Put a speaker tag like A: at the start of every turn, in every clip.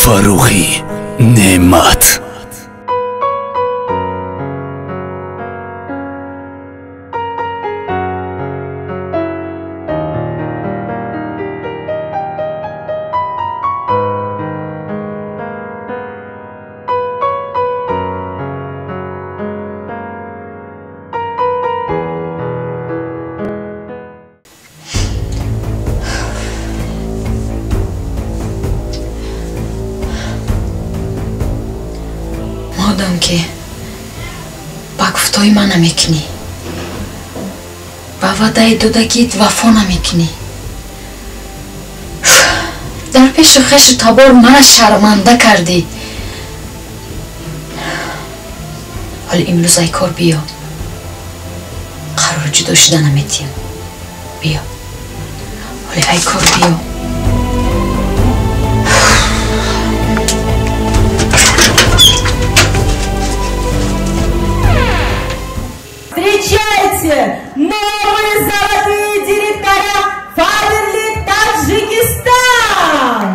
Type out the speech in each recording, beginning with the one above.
A: Фаррухи Неъмат.
B: Модам ки ба гуфтои ман намекунӣ, ба ваъдаи додагит вафо намекунӣ, дар пеши хешу табор мана шарманда кардӣ. Ҳоли имрӯз ай кор биё, қарори ҷудо шуда наметиҳам. Биё, ҳоли ай кор биё.
C: Встречайте, новые золотые директора Фаберлик Таджикистан!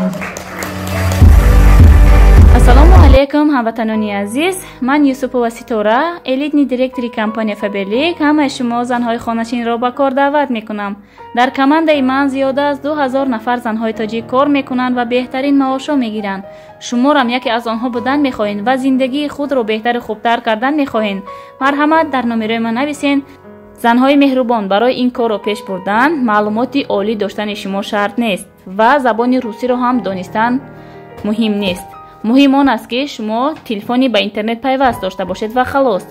D: Ассалому алейкум, ҳамватанони азиз. Ман Юсупова Ситора, элитный директори компания Фаберлик, ҳамаи шумо занҳои хонашинро ба кор даъват мекунам. Дар командаи ман зиёда аз 2000 нафар занҳои тоҷик кор мекунанд ва беҳтарин маошҳо мегиранд. Шуморам яке аз онҳо будан мехоҳед ва зиндагии худро беҳтару хубтар кардан мехоҳед. Марҳамат, дар номерои ман нависен. Занҳои меҳрубон, барои ин корро пеш бурдан маълумоти олӣ доштани шумо шарт нест ва забони русиро ҳам донистан муҳим нест. Муҳим он аст, ки шумо телефони ба интернет пайваст дошта бошед ва халос.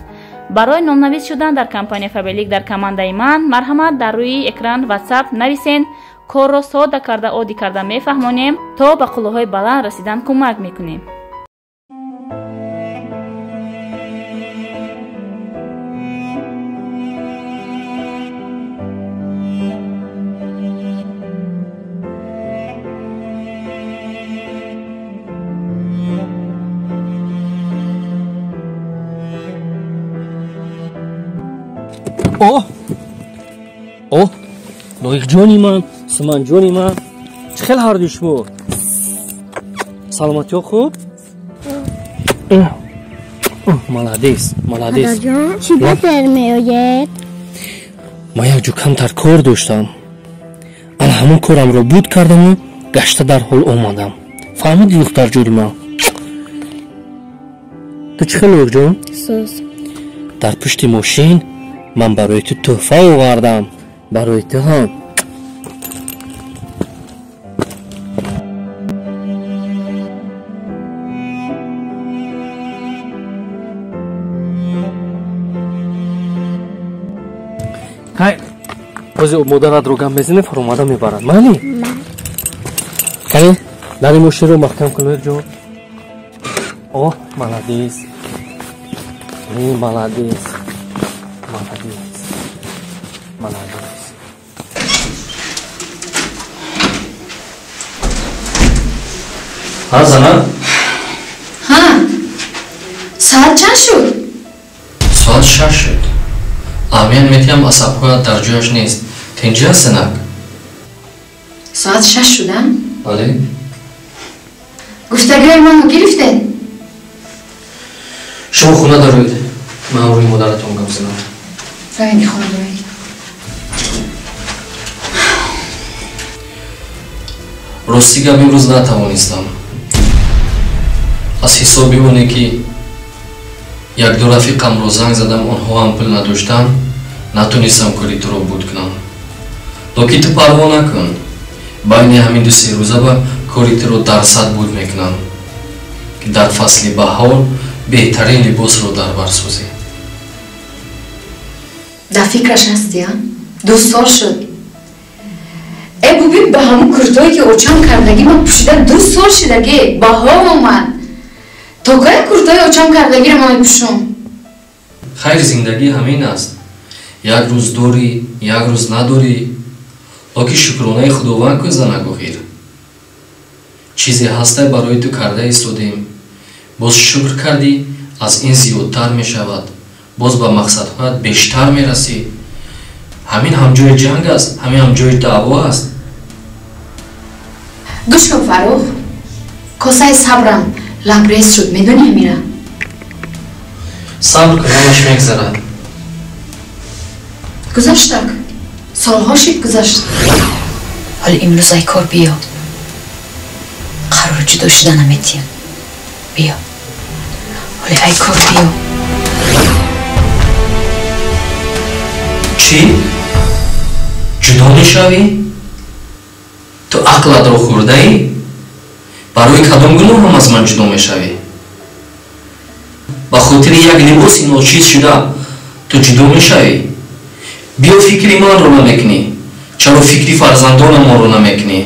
D: Барои номнавис шудан дар компания Фаберлик дар командаи ман, марҳамат, дар рӯи экран WhatsApp нависен. Корро сода карда, оддӣ карда мефаҳмонем, то ба қуллаҳои баланд расидан кӯмак мекунем.
E: О! О! Лоиқҷони ман, Суманҷони ман, чӣ хел ҳарду шумо? Саломатиҳо хуб? Молодец, молодец.
F: Падарҷон, чӣ ба дер меоед?
E: Ман як ҷо камтар кор доштам. Ана ҳамон корамро буд кардаму гашта дарҳол омадам. Фаҳмидӣ, духтарҷони ман? Ту чӣ хел, Лоиқҷон?
F: Сӯз.
E: Дар пушти мошин ман барои ту тӯҳфа овардам. Барои ту ҳам. Ҳай, ҳозир модаратро гап мезанем, фаромада мебарад. Майли? Кани, дари мошинро маҳкам кун, Лоиқҷон. О, молодец. Молодец. Молодец. Молодец. Ҳа, зана?
B: Ҳа, соат чанд шуд?
G: Соат 6 шуд. Аҳамият медиҳам, асабҳоят дар ҷояш нест. Тинҷӣ аст, занак?
B: Соат 6 шуда?
G: Бале.
B: Гуфтагиҳои маро гирифтед?
G: Шумо хона дароед. Ман рӯи модаратон гап занам.
B: Равед, хона дароед.
G: Рости гап, имрӯз натавонистам. Аз ҳисоби оне ки якду рафиқамро занг задам, онҳо ҳам пул надоштанд, натонистам кори туро буд кунам. Лекин ту парво накун. Байни ҳамин ду-се рӯза ба кори туро дар сад буд мекунам, ки дар фасли баҳор беҳтарин либосро дар бар созӣ.
B: Дар фикраш ҳастӣ, а? 2 сол шуд. Э, бубин, ба ҳамун куртое ки очам кардагӣ ман пӯшида 2 сол шудагӣ, баҳор омад. То кай куртои очам кардагиро ман мепӯшам?
G: Хайр, зиндагӣ ҳамин аст. Як рӯз дорӣ, як рӯз надорӣ. Лекин шукронаи Худованд кун, занак, охир. Чизе ҳастай барои ту карда истодем. Боз шукр кардӣ, аз ин зиёдтар мешавад. Боз ба мақсадҳоят бештар мерасӣ. Ҳамин ҳам ҷои ҷанг аст, ҳамин ҳам ҷои даъво аст.
B: Гӯш кун, Фаррух, Косаи сабрам лабрез шуд, медонӣ ҳамира?
G: Сабр кун, ҳамаш мегзарад.
B: Гузаштак. Солҳо шид гузашт. Ҳоло имрӯз ай кор биё. Қарори ҷудо шуда наметиҳам. Биё. Ҳоло ай кор биё.
G: Чӣ? Ҷудо мешавӣ? Ту ақлатро хӯрдаӣ? Барои кадом гуноҳам аз ман ҷудо мешавӣ? Ба хотири як либоси ночиз шуда ту ҷудо мешавӣ? Биё фикри манро намекунӣ. Чаро фикри фарзандонамонро намекунӣ?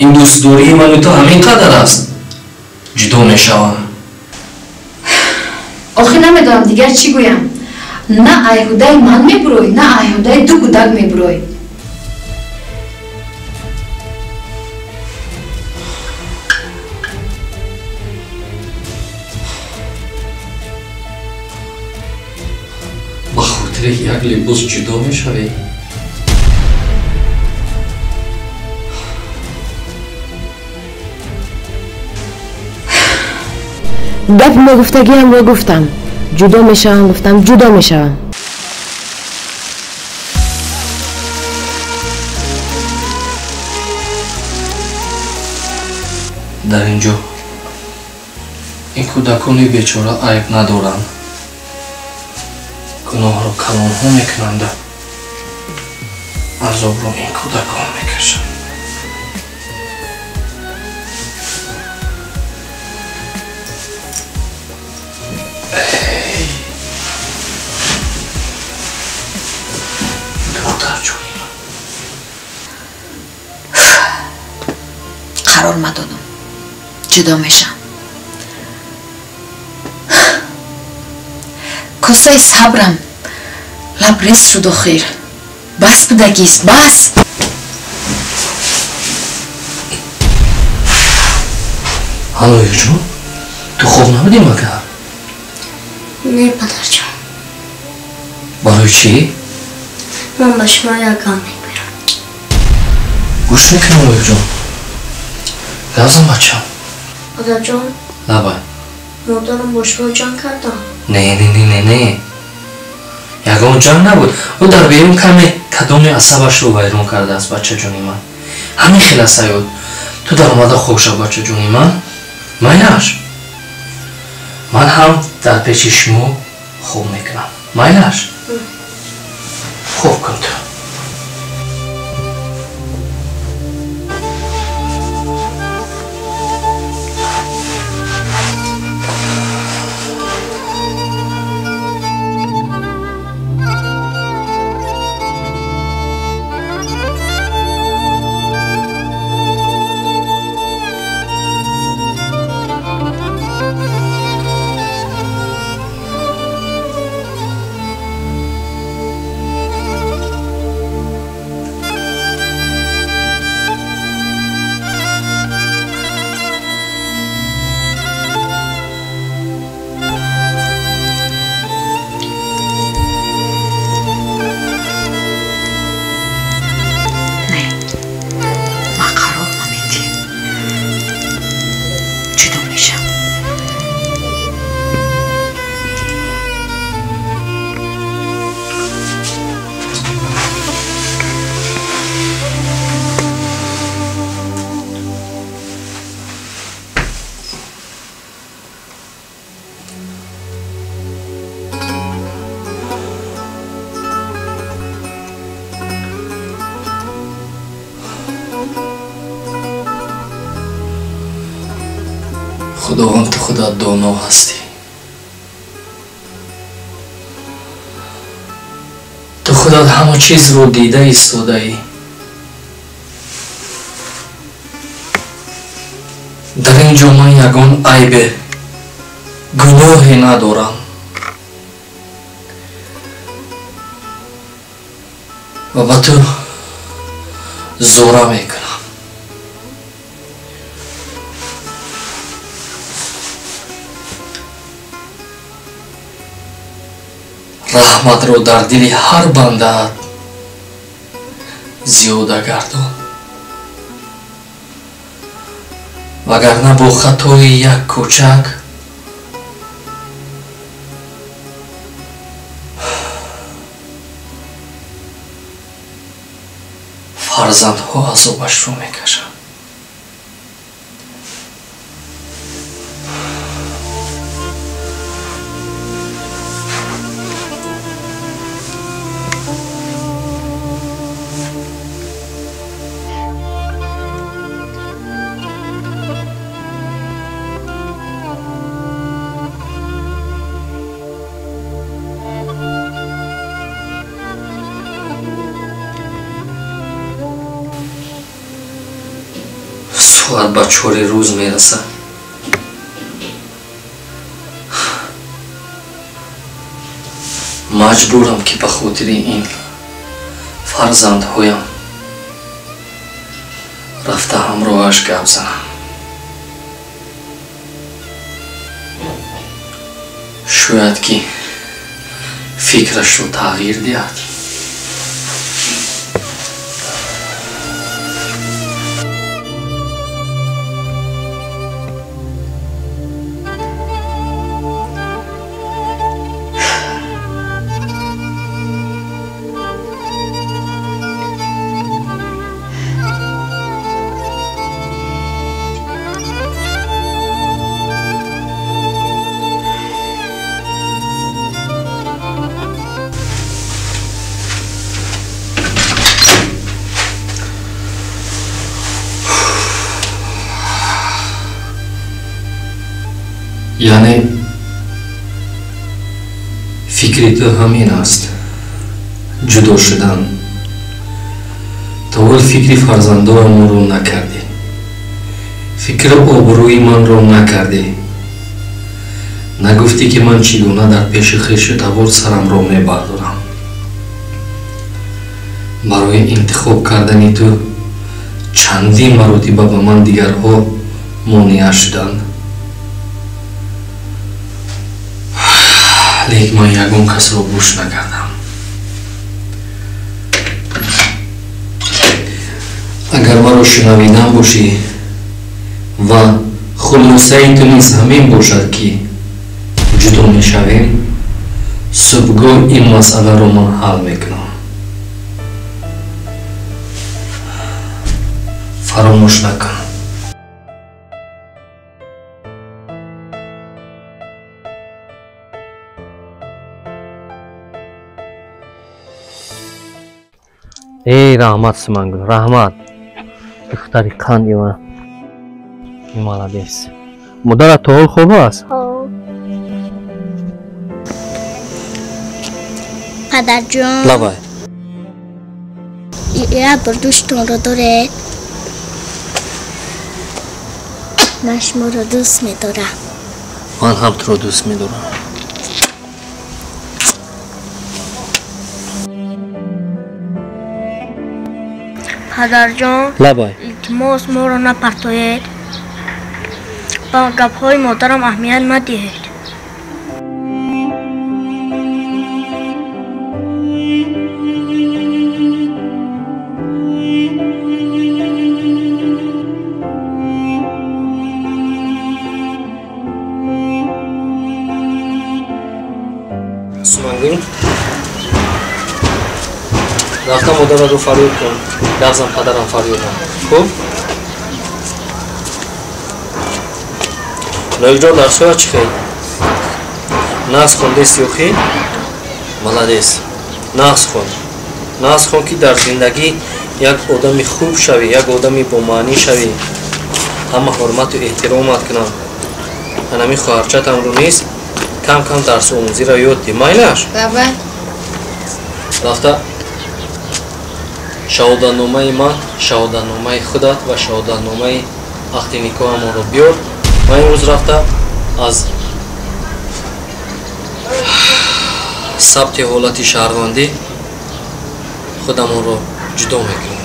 G: Ин дӯстдории ману ту ҳамин қадар аст? Ҷудо мешавам.
B: Охир намедонам дигар чӣ гӯям. На айҳудаи ман мебурой, на айҳудаи ду кӯдак мебурой.
G: Ба хотири як либос ҷудо мешавӣ?
H: Гапи мегуфтагиамро гуфтам. Ҷудо мешавам, гуфтам, ҷудо мешавам.
G: Дар ин ҷо ин кӯдакони бечора айб надоранд. Гуноҳро калонҳо мекунанда, азобро ин кӯдакон мекашанд.
B: Қарор мадодам. Ҷудо мешам. Косаи сабрам лабрез шуд охир. Бас будагист, бас!
G: Алло, Юрҷон, ту хоб набудӣ магар?
F: Не, падарҷон.
G: Барои чӣ?
F: Ман ба шумо як гап мегӯям.
G: Гӯш мекунам, Юрҷон. Гап зан, бачам.
F: Падарҷон.
G: Лабай.
F: Модарам бо шумо ҷанг кардам.
G: Не, не, не, не, не. Ягон ҷанг набуд. Ӯ дар берун каме кадоми асабашро вайрон кардааст, бачаҷони ман. Ҳамин хел аст ҳаёт. Ту даромада хоб шав, бачаҷони ман. Майлаш. Ман ҳам дар пеши шумо хоб мекунам. Майлаш? Хоб кун ту. Худованд, ту худат доно ҳастӣ. Ту худат ҳама чизро дида истодаӣ. Дар ин ҷо ман ягон айбе, гуноҳе надорам. Ва ба ту зора мекунам. Раҳматро дар дили ҳар бандаат зиёда гардон. Вагарна бо хатои як кӯчак фарзандҳо азобашро мекашанд. Соат ба 4 рӯз мерасад. Маҷбурам ки ба хотири ин фарзандҳоям рафта ҳамроҳаш гап занам. Шояд ки фикрашро тағйир диҳад. Яъне фикри ту ҳамин аст, ҷудо шудан. То ҳол фикри фарзандонамонро накардӣ, фикри обрӯи манро накардӣ. Нагуфтӣ ки ман чӣ гуна дар пеши хешу табор сарамро мебардорам. Барои интихоб кардани ту чандин маротиба ба ман дигарҳо монеа шуданд. Лек ман ягон касро гӯш накардам. Агар маро шунавидан бошӣ ва хулосаи ту низ ҳамин бошад ки ҷудо мешавем, субҳгоҳ ин масъаларо ман ҳал мекунам. Фаромӯш накун. Эй, раҳмат Сумангул, раҳмат. Духтари қанди ман. Молодец. Модарат то ҳол хоб аст?
F: Падарҷон.
G: Лабай.
F: Як бор дӯстонро доред? Ман шуморо дӯст медорам.
G: Ман ҳам туро дӯст медорам.
F: Падарҷон,
G: лабай.
F: Илтимос моро напартоед. Ба гапҳои модарам аҳамият мадиҳед.
G: Сумангул, рафта модаратро фарёд кун. Лафзам падарам фарёдам. Хуб? Лоиқҷон, дарсҳоя чӣ хел? Нағз хондест ё хел? Молодец. Нағз хон. Нағз хон ки дар зиндагӣ як одами хуб шавӣ, як одами бомаънӣ шавӣ. Ҳама ҳурмату эҳтиромат кунанд. Анами хоҳарчатамро низ кам-кам дарсомӯзиро ёд дӣ. Майлаш?
B: Баба.
G: Рафта шаҳодатномаи ман, шаҳодатномаи худат ва шаҳодатномаи аҳди никоҳамонро биёр. Ман имрӯз рафта аз сабти ҳолати шаҳрвандӣ худамонро ҷудо мекунем.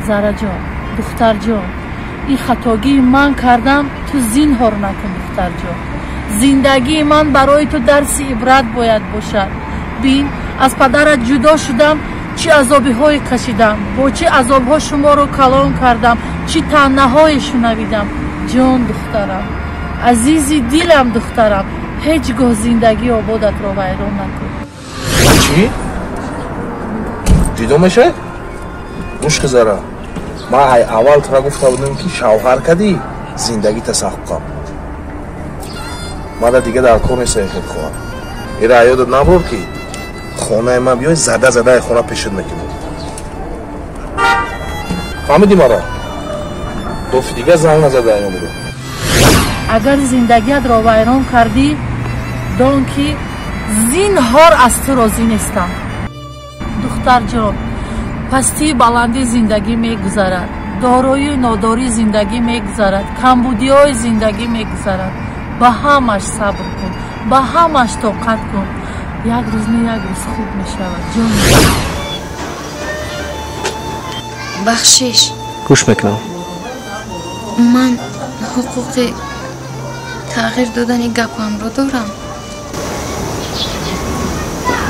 I: Зараҷон, духтарҷон, ин хатогии ман кардам, ту зинҳор накун, духтарҷон. Зиндагии ман барои ту дарси ибрат бояд бошад. Бин, аз падарат ҷудо шудам, Чӣ азобиҳое кашидам, бо чӣ азобҳо шуморо калон кардам, чӣ таънаҳое шунавидам. Ҷон духтарам, азизи дилам духтарам, ҳеҷ гоҳ зиндагии ободатро вайрон накун.
J: Чӣ? Ҷудо мешавед? Гӯш хизара, ман ай аввал тура гуфта будам, ки шавҳар кардӣ, зиндагита сахт кун. Мада дига дар кор нестам хел хоҳам. Ира ёдат набур, ки хонаи ман биёй, зада задаи хона пешат мекунам. Фаҳмидӣ мара? Дофи дига занг назада аёмиро.
I: Агар зиндагиятро вайрон кардӣ, дон ки зинҳор аз ту розӣ нестам. Духтарҷон, пастии баландии зиндагӣ мегузарад, дороию нодории зиндагӣ мегузарад, камбудиҳои зиндагӣ мегузарад. Ба ҳамаш сабр кун, ба ҳамаш тоқат кун. Як рӯз не як рӯз хуб мешавад, ҷон.
B: Бахшиш.
E: Гӯш мекунам.
B: Ман ҳуқуқи тағйир додани гапамро дорам.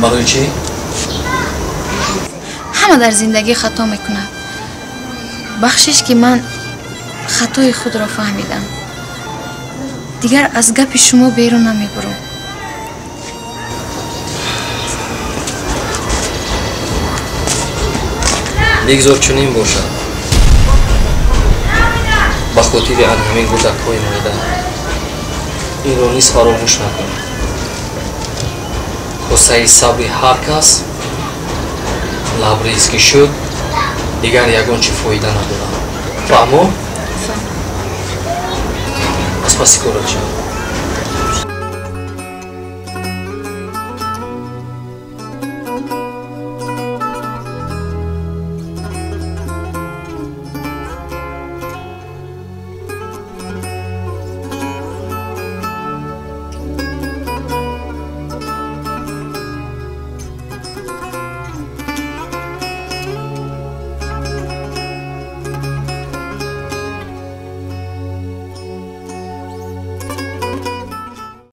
G: Барои чӣ?
B: Ҳама дар зиндагӣ хато мекунад. Бахшиш, ки ман хатои худро фаҳмидам. Дигар аз гапи шумо берун намебурам.
G: Бигзор чунин бошад. Ба хотири ан ҳамин гудакҳои майда инро низ фаромӯш накун. Косаи сабри ҳар кас лабрез ки шуд, дигар ягон чӣ фоида надорад. Фаҳмо? Аз паси корат шав.